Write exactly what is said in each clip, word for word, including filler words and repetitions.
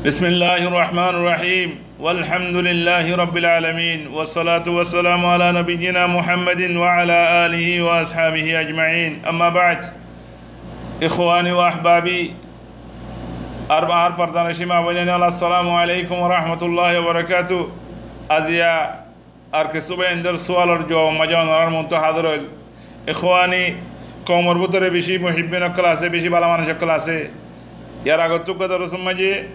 بسم الله الرحمن الرحيم. والحمد لله رب العالمين. والصلاة والسلام على نبينا محمد وعلى آله وأصحابه أجمعين. أما بعد. إخواني وأحبابي. Ar, ar pordar nicín maa boináin ókkol, assalamu alaikum wa rahmatullahi wa barakatuhu. Aijja ar kessú báiyaindór sualor juwabor mazé onorár muúntu házir óil. Ikhwani, koumor bútore bicí muhibbin ókkol asé, bicí bála manúic ókkol asé. Yar agottú uggwá dorosor mazé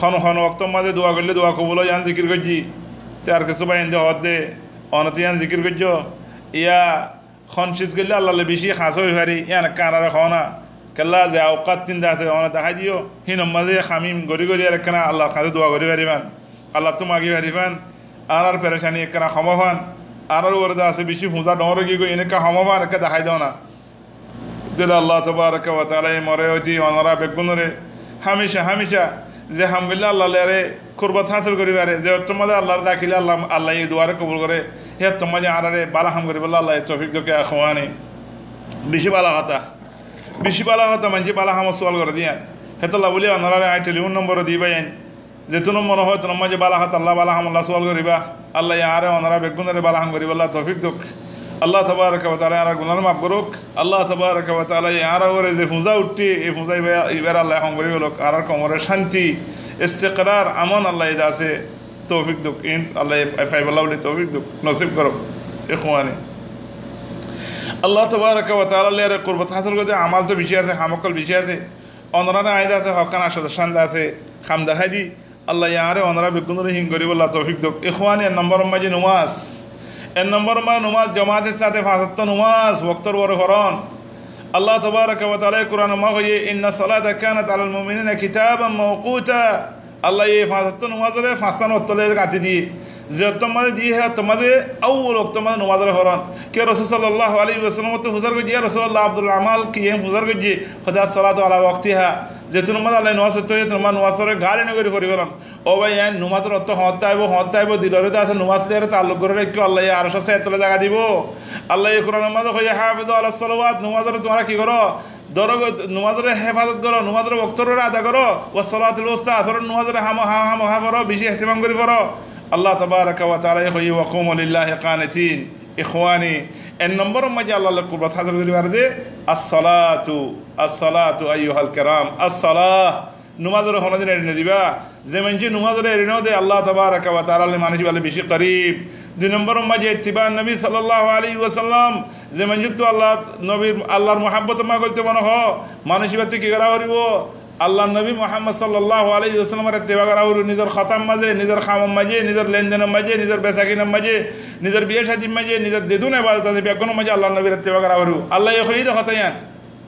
hon hon woktór mazé dua goillé dua kobul ói, yián zikir goijjí. Te ar kessú báiyaindór hoódde, onóttu yián zikir goijjó. Yá hon ciz goillé Allar loi bicí hañsó ói fari, yián ekká añáráre hoó na. Kiyólla ze aukát tin de asé, one dahái diyó, hínor mazé hamim gorí gorí ar ekkána Allar hañsé dua gorí faribán. Allattú magi faribán, añárár ferecani ekkána hom óiban, añárár uore de asé bicí fuzá dhoóñr ói giyói, iín ekká hom óiban, ekká dahái do na. Tóile Allah tabaraka wa taala ye more óti onorá beggúnore hámica hámica ze ham goillé Allar loi yáre kurbot hásil gorí fare, ze ottór mazé Allaré dhakilé Allah, Allaye duaré kobul goré, hé ottór mazé añáráre bála ham goríbolla Allaye toufik douk. Ikhwani, bicí bála hotá, bicí bála hotá, maincé bála hamor sual goré de yián. Hétolla bóli onoráre añí telifón nombor di báiyain. Zetún mone hoó, etún mazé bála hotá, Allah bála ham olla sual goríba. Allaye añáre onorá beggúnore bála ham goríbolla toufik douk. Allah tabaraka wa taala añárar guná maf gorouk. Allah tabaraka wa taala ye añárar uore ze fuzá uiththé, e fuzá ibá, ibáre Allaye hom gorí felouk. Añárar koumoré cánti, istiqrar, amon Allaye de asé toufik douk. Iín Allaye fai-, faibolla bóli toufik douk, nosib gorouk. Ikhwani, Allah tabaraka wa taala loi yáre kurbot hásil goijjé de amal to bicí asé, ham ókkol bicí asé. Onoráre añí de asé, hokkán añcót cán de asé, ham dahái di. Allaye añáre onorá beggúnore híin goríbolla toufik douk. Ikhwani, ek nombor mazé nomás. Ek nombor mazé nomás, jomáator sáte fañs ottó nomás woktór uore foron. Allah tabaraka wa taala ye Kuranor mazé hoiyé, إن الصلاة كانت على المؤمنين كتابا موقوتا. Allaye fañs ottó nomásore fañsán woktór loi gañti diyé. Ze ottór mazé diyé, hé ottór mazé awwal woktór mazé nomásore foron. Kiyá Rosul sallallahu alaihi wasallam ottu fusár goijjé, "Ya Rasulallah, afdalul amal ki?" Yián fusár goijjé, hoódde, "الصلاة على وقتها." Zetún mazé Allaye nomás foittó hoiyé, zetún mazé nomásore gali no gorí fori felon. Ó báiyain, nomásor ottó hoóñtte aibó, hoóñtte aibó, diloré de asé, nomás loi yáre taalluk gorí raikkó, Allaye Arcór sáyar tola zaga dibó. Allaye Kuranor mazé hoiyé, "حافظوا على الصلوات", nomásore tuáñra ki goró? Dóro, nomásore héfazot goró, nomásore woktóre ada goró. "والصلاة الوسطى", asóror nomásore hámo-, há-, hámohá foró, bicí ehtimam gorí foró. Allah tabaraka wa taala ye hoiyé, "وقوموا لله قانتين." Ikhwani, ek nombor mazé Allar loi kurbot hásil gorí fare de, الصلاة، الصلاة أيها الكرام، الصلاة. Nomásore honódin eri no diba. Ze maincé nomásore eri no de, Allah tabaraka wa taala loi manúic ibá loi bicí korib. Dui nombor mazé اتباع النبي صلى الله عليه وسلم. Ze maincóttu Allar nobir, Allar muhábbotor mazé goilté mone hoó, manúic ibáttu ki gorá foribó? Allar nobi Muhammad sallallahu alaihi wasallamor etteba gorá foribó, nizor hotár mazé, nizor hamor mazé, nizor lendenor mazé, nizor besakinor mazé, nizor biya cádir mazé, nizor zedún ebadot asé, beggúnor mazé Allar nobir etteba gorá foribó. Allaye hoiyé de hotá yián.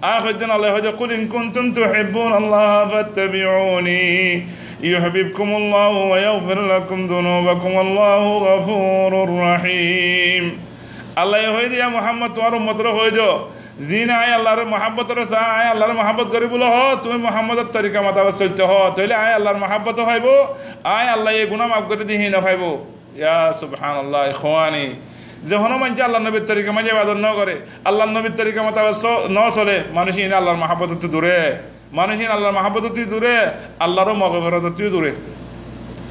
Añí hoiddé, Allaye hoiyé de, "قل إن كنتم تحبون الله فاتبعوني يحببكم الله ويغفر لكم ذنوبكم والله غفور رحيم." Allaye hoiyé de, "Ya Muhammad, tuáñr ummotoré hoi do, ziín añí Allar muhábbotoré saá, añí Allar muhábbot gorí bóli hoó, tuñí Muhammador torika motabek soilto hoó, tóile añí Allar muhábbot ó faibó, añí Allaye guná maf gorí di híin ó faibó." Ya subhanallah, ikhwani. Ze honó maincé Allar nobir torika mazé ebadot no goré, Allar nobir torika motabek so-, no solé, manúic iín Allar muhábbotottú duré. Manúic iín Allar muhábbotottú duré, Allar mogferotottú duré.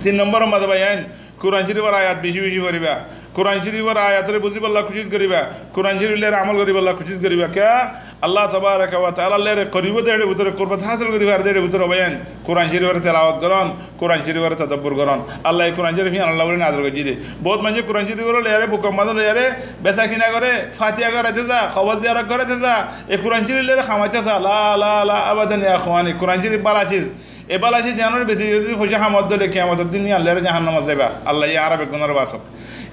Tin nombor mazé báiyain, Kuran Córifor ayat bicí bicí foriba. Kuran Córifor ayatoré buzíbolla kucíc goríba. Kuran Córifor loi amol goríbolla kucíc goríba. Kiyá? Allah tabaraka wa taala loi yáre korib de, ér bútore kurbot hásil gorí fare de, ér bútore báiyain Kuran Córiforé telawot gorón, Kuran Córiforé tadabbur gorón. Allaye Kuran Córif yián olla bóli nazil goijjé de. Bout maincé Kuran Córiforé loi yáre bukor mazé loi yáre besakina goré, fatiya goráite za, kobor ziyarot goráite za. E Kuran Córif loi yáre hamaicá sa, la, la, la, abadan ya ikhwani, Kuran Córif bála ciz. E bála ciz yiánor beci zodi foicá hamot dóile kiyamotor din yián loi yáre jahannamot zaiba. Allaye añára beggúnore basouk.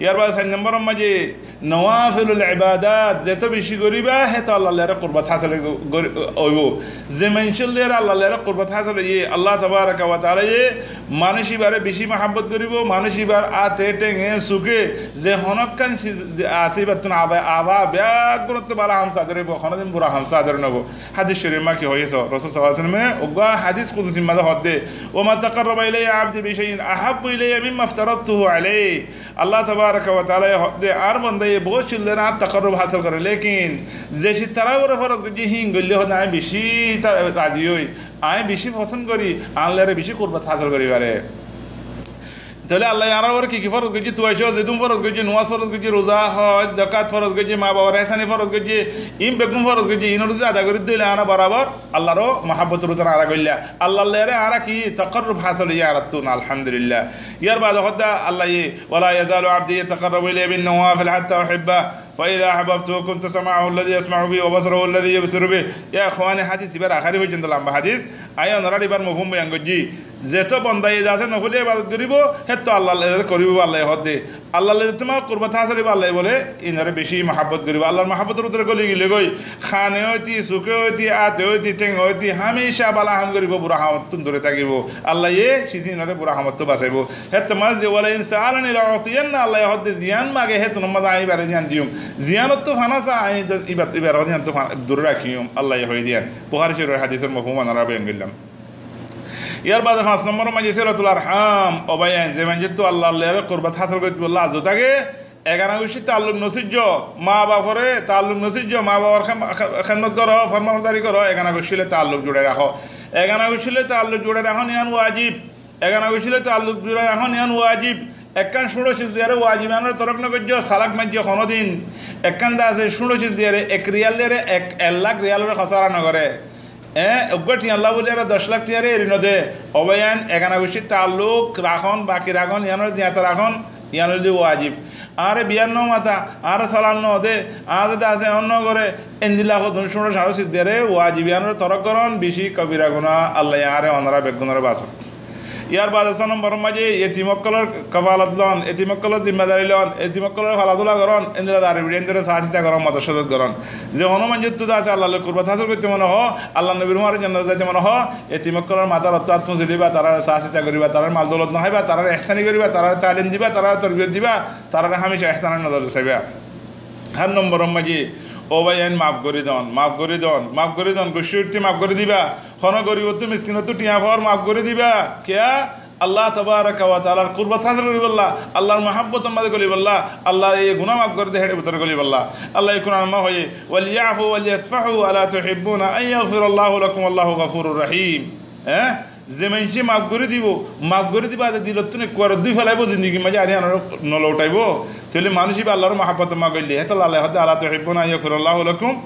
Yar baade sair nombor mazé نوافل العبادات, zeto bicí goríba, héto Allar loi yáre kurbot hásil go-, gori-, óibo. Ze maincór loi yáre Allar loi yáre kurbot hásil óiye, Allah tabaraka wa taala ye manúic ibáre bicí muhábbot goríbo, manúic ibár áte, thénge, suke, ze honókkán si-, asé ibáttun ada, ada, beggúnottú bála ham saá dóribo, honódin bura ham saá dóri nobo. Hádis córif mazé ki hoiyé so, Rosul sallallahu alaihi wasallame uggwá hádis kudusir mazé hoódde, "وما تقرب إلي عبدي بشيء أحب إلي مما افترضته عليه." Allah tabaraka wa taala ye hoódde, añár bondaye boóut cizor lói añár takarrub hásil goré, lékin ze ciz añár uore foroz goijjé, híin goillé hoódde añí bicí ta-, razi ói, añí bicí fosón gorí, añár lói bicí kurbat hásil gorí faré. Tóile Allaye añár uore ki ki foroz goijjé, tuaicá zedún foroz goijjé, nomaz foroz goijjé, ruza, hoj, zakat foroz goijjé, maa babar ehsani foroz goijjé, iín beggún foroz goijjé, iínor zodi ada gorí dóile añára borabor Allar ó muhábbotor bútore añára goillá. Allar lói añára ki takarrub hásil óiye añárattún, alhamdulillah. Yar baade hoódde Allaye, "ولا يزال عبدي يتقرب إلي بالنوافل حتى أحبه، فإذا أحببته كنت سمعه الذي يسمع به وبصره الذي يبصر به." Ya ikhwani, hádis ibar ahéri foijjonto lamba hádis. Añí onoráre ibar mofhum boyan goijjí. Zeto bondaye de asé nofoli ebadot goríbo, hétto Allar lói goríbo, Allaye hoódde. Allar lói zeto kurbat hásil óibo, Allaye bóle, iínoré bicí muhábbot goríbo. Allar muhábbotor bútore góli gilé goi, kane óiti, suke óiti, áte óiti, thénge óiti, hámica bála ham goríbo, bura hamottún dure tákibo. Allaye cíz iínoré bura hamottú basaibó. Hétto mazé de, "ولئن سألني لأعطينه", Allaye hoódde, ziyán mage héttunor mazé añí ibáre ziyán diyum. Ziyánottú fana sa, añí to ibá-, ibáre ziyánottú fa-, dure rakiyum, Allaye hoói diyan. Buhári Córifor hádisor mofhum onoráre boyan goillám. Yar baade fañs nombor mazé silatul arham, ó báiyain, ze maincóttu Allar lói kurbat hásil goittó bolla arzu táke, egana guccí taalluk no sijjó, maa baforé taalluk no sijjó, maa bafor kem-, ke-, kedmot goró, formabordari goró, egana guccí lói taalluk juçai rakó. Egana guccí lói taalluk juçai rakón yián wajib. Egana guccí lói taalluk juçai rakón yián wajib. Ekkán cúñço ciz diyaré wajib yiánoré torok no goijjó, salak maijjó honódin. Ekkán de asé cúñço ciz diyaré, ek riyal diyaré, ek, ek lak riyaloré hosára no goré. Eé, eggúa thiañlla bóli aró doc lak thiañre eri no de. Ó báiyain, egana guccí taalluk rakón, baki rakón, yiánoré ziyata rakón, yián óilde wajib. Añáre biyat no mata, añáre salam no de, añáre de asé on no goré, endilla hodún cúñço cúñço ciz diyaré wajib yiánoré torok gorón bicí kobira guná, Allaye añáre onorá beggúnoré basók. Yar baade só nomboror mazé yetim ókkolor kafalot lon, yetim ókkolor zimmadari lon, yetim ókkolor faladula gorón, endilla dari biri endilla sá sita gorón, modot codot gorón. Ze honó maincóttu de asé Allar lói kurbat hásil goittó mone hoó, Allar nobir fúañre jonnot zaitó mone hoó, yetim ókkolor matár ottú át fúñsi loiba, taráre sá sita goríba, taráre mal doulot no háiba, taráre ehsáni goríba, taráre talim diba, taráre torbiyot diba, taráre hámica ehsánor nozore saiba. Hár nomboror mazé, ó báiyain, maf gorí don, maf gorí don, maf gorí don, guccá uiththé maf gorí diba. Honó goribottú miskinottú thiañ foór maf gorí diba. Kiyá? Allah tabaraka wa taalar kurbat hásil goríbolla, Allar muhábbotor mazé gólibolla, Allaye guná maf gorí de héçe bútore gólibolla. Allaye Kuranot hoiyé, "وليعفوا وليصفحوا ألا تحبون أن يغفر الله لكم والله غفور رحيم." Eé? Ze maincé maf gorí dibo, maf gorí diba de dilottún ekkuare dúi félaibo, zindigir mazé ar yián no loutaibo. Tóile manúic íba Allar muhábbotor mazé góille, hétolla Allaye hoódde, "ألا تحبون أن يغفر الله لكم."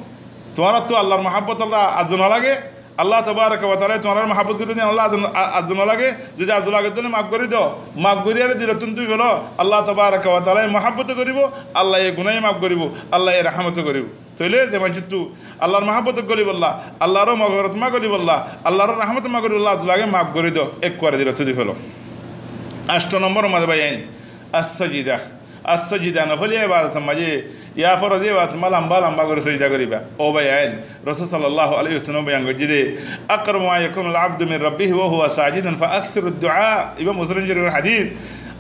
Tuáñrattú Allar muhábbotolla arzu no lage? Allah tabaraka wa taala tuáñrare muhábbot gorí de, Allah arzu, a-, arzu no lage? Zodi arzu lage, tóile maf gorí do. Maf gorí aró dilottún dúi félo. Allah tabaraka wa taala muhábbot goríbo, Allaye gunáye maf goríbo, Allaye rahmot goríbo. Tóile ze maincóttu Allar muhábbotot gólibolla, Allar magfirot mazé gólibolla, Allar rahmot mazé gólibolla arzu lage, maf gorí do, ekkuare dilottú dúi félo. Ancto nomboror mazé báiyain, as-sajda. As-sajda nofoli ebadotor mazé, ya forozi ebadotor mazé lamba lamba gorí sajda goríba. Ó báiyain, Rosul sallallahu alaihi wasallam boyan goijjé de, "أقرب ما يكون العبد من ربه وهو ساجد فأكثروا الدعاء." Ibá Muslim Córifor hádis.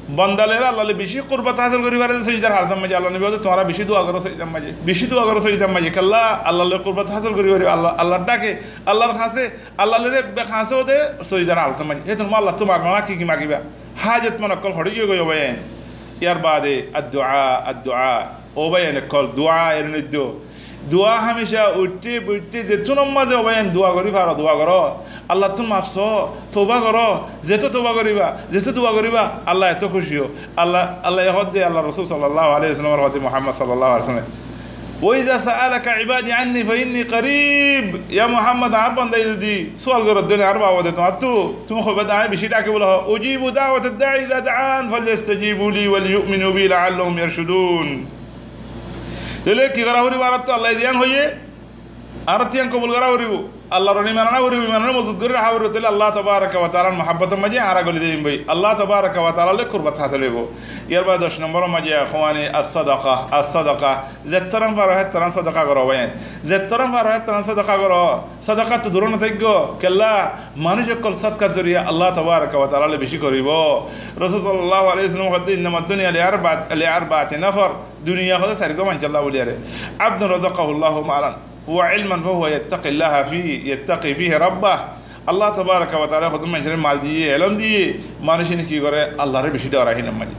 Bonda lói Allar lói bicí kurbat hásil gorí faré de sajdar halotor mazé. Allar nobi hoódde, "Tuáñra bicí dua goró sajdar mazé. Bicí dua goró sajdar mazé." Kiyólla? Allar lói kurbat hásil gorí faré, Allar, Allar dháke, Allar hañsé, Allar lói ebbe hañsé de sajdar halotor mazé. Hétun mazé Allattú magó na, ki ki magiba? Hájot mon ókkol hoçé giyói goi, ó báiyain. Yar baade ad-du'a, ad-du'a. Ó báiyain ókkol, dua eri no diyo. Dua hámica uiththé boiththé zettún mazé, ó báiyain, dua gorí faro, dua goró. Allattún maf só, touba goró. Zeto touba goríba, zeto dua goríba, Allah eto kúci ó. Allah, Allaye hoódde, Allar Rosul sallallahu alaihi wasallamor hoódde, Muhammad sallallahu alaihi wasallam, "وإذا سألك عبادي عني فإني قريب." Ya Muhammad, añár bondaye zodi sual gorédde añár babote tuáñttú, tuñí hoibá de añí bicí dháki bóli hoó. "أجيب دعوة الداع إذا دعان فليستجيبوا لي وليؤمنوا بي لعلهم يرشدون." Tóile ki gorá foribó? Añárattú Allaye ziyán hoiyé, añárattú yían kobul gorá foribó. Allar uore iman ana foribó, imanoré mozbut gorí raká foribó. Tóile Allah tabaraka wa taalar muhábbotor mazé añára góli zaiyum bái. Allah tabaraka wa taalar lói kurbat hásil óibo. Yar baade doc nomboror mazé, ikhwani, as-sadaqa, as-sadaqa. Zettóran faro héttóran sodaka goró báiyain. Zettóran faro héttóran sodaka goró. Sodaka ttú dure no táikko. Kiyólla? Manúic ókkol sodkar zoriya Allah tabaraka wa taalar lói bicí korib ó. Rosul sallallahu alaihi wasallam hoódde, "إنما الدنيا لأربعة، لأربعة نفر." Duniya hoódde sairgúa maincólla bóli aró. "عبد رزقه الله مالا وعلما فهو يتقي الله فيه، يتقي فيه ربه." Allah tabaraka wa taala hodún maincóre mal diyé, elóm diyé, manúic ín ki goré, Allahre bicí dhoorá hín or maze.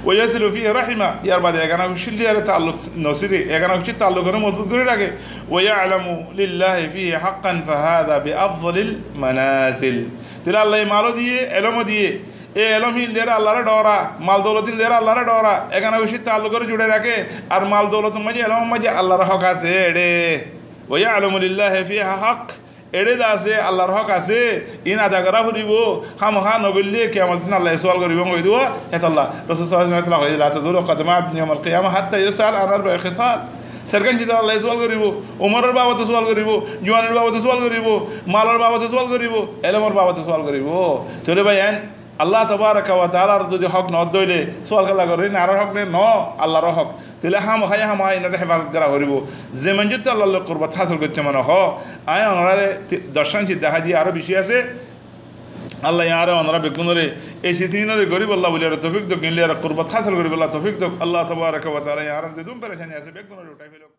Wa yasilu fihi rahima, yar bade egana guccí loi taalluk nosíre, egana guccí taalluk ore mozbut gorí raké. Wa ya'lamu lillahi fihi haqqan fahadha bi afdalil manazil. Tóile Allah ye mal ó diyé, elóm ó diyé, e elóm hín loi Allahre dhoorá, mal doulot hín loi Allahre dhoorá, egana guccí taalluk ore juçai raké, ar mal doulot or maze, elóm or maze Allahre hók asé eçé. Wa ya'lamu lillahi fiha haqq, eçé de asé, Allahre hók asé, ín ada gorá foribó, hámaha no goille kiyamot or din Allah ye sual goribó, hoi duwa, hétolla. Rosul sallallahu alaihi wasallam hoiyé, la tazulu qadama abdin yawmal qiyamah hatta yus'ala an arba'i khisal. Sergan cítar Allah ye sual goribó, umor or babote sual goribó, juani r babote sual goribó, mal or babote sual goribó, elóm or babote sual goribó. Tóile bái, en Allah tabaraka wa taalar zodi hók no dóile, sual kiyólla gorí, ín añárar hók né, no, Allahre hók. Tóile hámaha, hámaha ínore hefazot gorá foribó. Ze maincóttu Allahr loi kurbot hásil goitto mone hoó, añí onoráre ti-, doccán cíz dahái diyí, aró bicí asé. Allah ye añáre onorá beggúnore e cíz ínore goríbolla buli aró toufik douk, ín loi aró kurbot hásil goríbolla toufik douk. Allah tabaraka wa taala ye añárar zedún perecani asé, beggúnore uthái felouk.